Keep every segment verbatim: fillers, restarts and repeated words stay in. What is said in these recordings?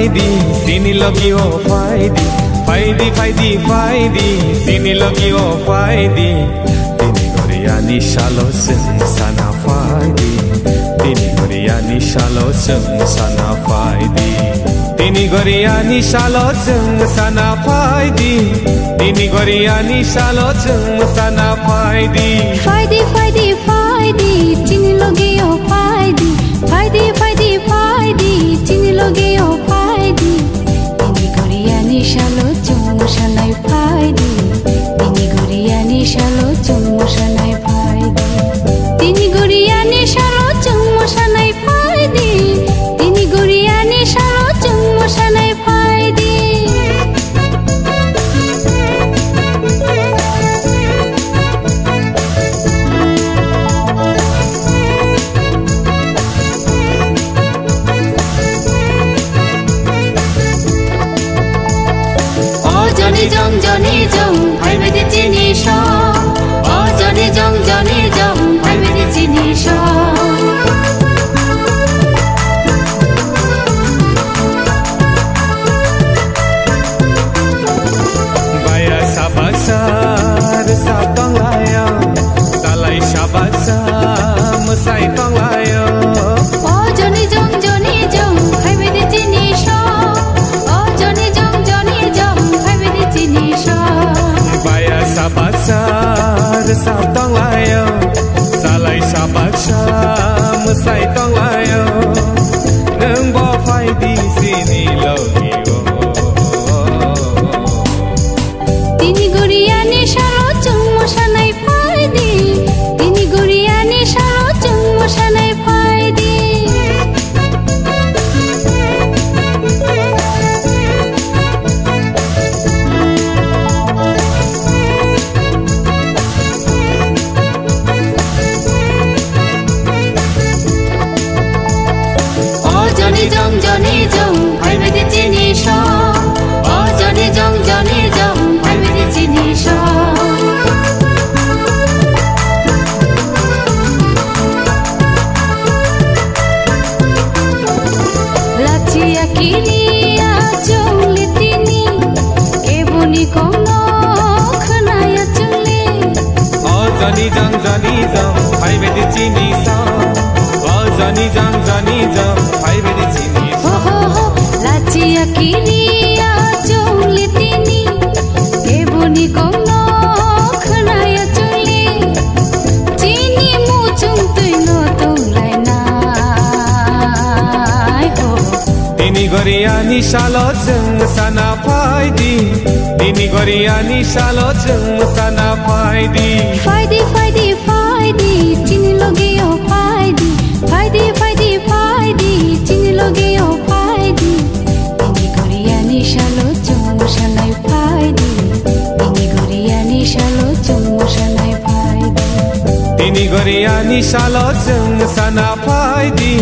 Di, sini logi o phai di, phai di, phai di, phai di, sini logi o phai di. Tini gori ani salo chwng sana phai di, tini gori ani salo chwng sana phai di. Tini gori ani salo chwng sana phai di, tini gori ani salo chwng sana phai di. Phai di, phai di, phai di, chini logi o phai di. Phai di, phai di, phai di, chini logi o phai di. Tini gori ani salo chwng mosanai phai di. Tini gori ani salo chwng mosanai phai di. Tini gori ani salo chwng mosanai phai di. Tini gori ani salo chwng mosanai phai di. O joni jong, joni jong, phai bai di chini song. O joni jong, joni jong, phai bai di chini song. Baya sabaksa rwsap tonglaio, salai sabaksa mwsai tonglaio. O joni jong, joni jong, phai bai di chini song. O joni jong, joni jong, phai bai di chini song. Baya sabaksa rwsap tonglaio, salai sabaksa mwsai tonglaio. Nwng bo phai di chini logi o. Tini gori ani salo chwng mosanai phai di. Tini gori ani salo chwng mosanai phai di. O joni jong, joni jong, phai bai di chini song. O joni jong, joni jong, phai bai di chini song. Lachi akini achung litini, keboni kongno khwnaya chungli. O joni jong, joni jong, phai bai di chini song. O joni jong, joni jong, phai bai di chini song. Ho, ho, ho, lachi akini achung litini, keboni kongno khwnaya chungli. Chini muchung twino tonglainai ho. Tini gori ani salo chwng sana phai di. Tini gori ani salo chwng sana phai di. Phai di, phai di, phai di, chini logi o phai di. Phai di, phai di, phai di, chini logi o phai di. Tini gori ani salo chwng mosanai phai di. Tini gori ani salo chwng mosanai phai di. Tini gori ani salo chwng sana phai di.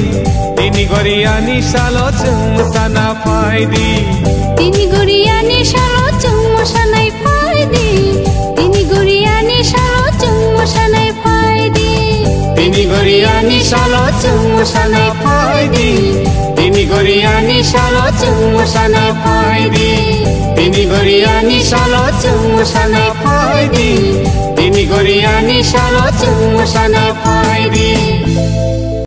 Tini gori ani salo chwng sana phai di. Tini gori ani salo chwng mosanai phai di. Tini gori ani salo chwng mosanai phai di. Tini gori ani salo chwng mosanai phai di. Tini gori ani salo chwng mosanai phai di. Tini gori ani salo chwng mosanai phai di. Tini gori ani salo chwng mosanai phai di.